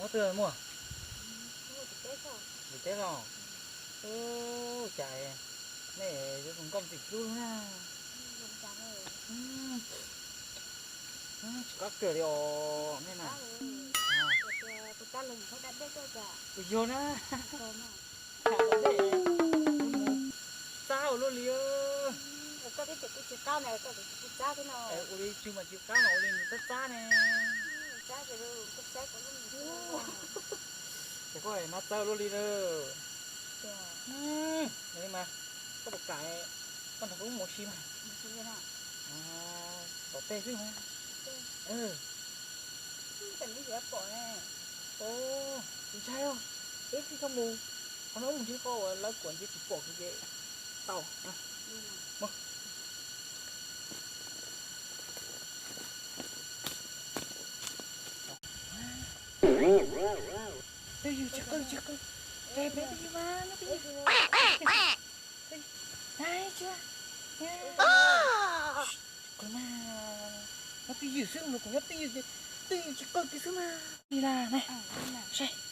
Muab twg muag? Tim teb los? Ub, cas nej zoo nkauj ntxim hlub na. Tsis qab kawg li os nej na. Kuv yog na. Txab ua luaj li. Ua li tsw mas tsw qab mas ua li nws txab txab ne. Ces koj mas txawj luaj li na. Li mas koj puas kam koj nrog kuv mus si mas? Tom tej xwb mas. Ntshai os, peb thiaj koj mus, qhov no wb mus nrhiav qhov uas lawv kuam ntsia tsis pom kuv ces tau. Twj ywm tsis qw, tsis qw. Peb twj ywm mas, nyob twj ywm. Tsis qw mas, nyob twj ywm xwb, kuv nyob twj ywm, twj ywm tsis qw kiag xwb mas. Li na, saib.